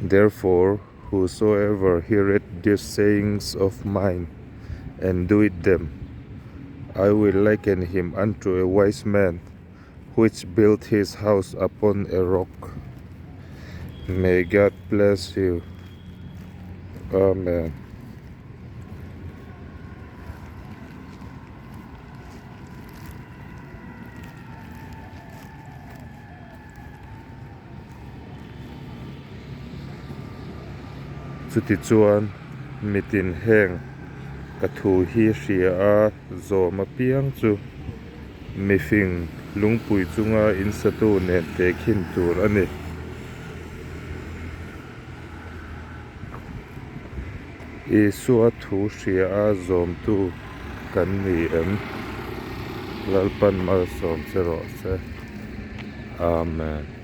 Therefore, whosoever heareth these sayings of mine, and doeth them, I will liken him unto a wise man, which built his house upon a rock. May God bless you. Amen. Chutichuan, mitin heng ka thu hi hria a zawm apiang chu mifing lungpui chunga insatu nen tehkhin tur a ni. Isua thu hria a zawmtu kan ni em? Lalpan malsawm che rawh se. Amen.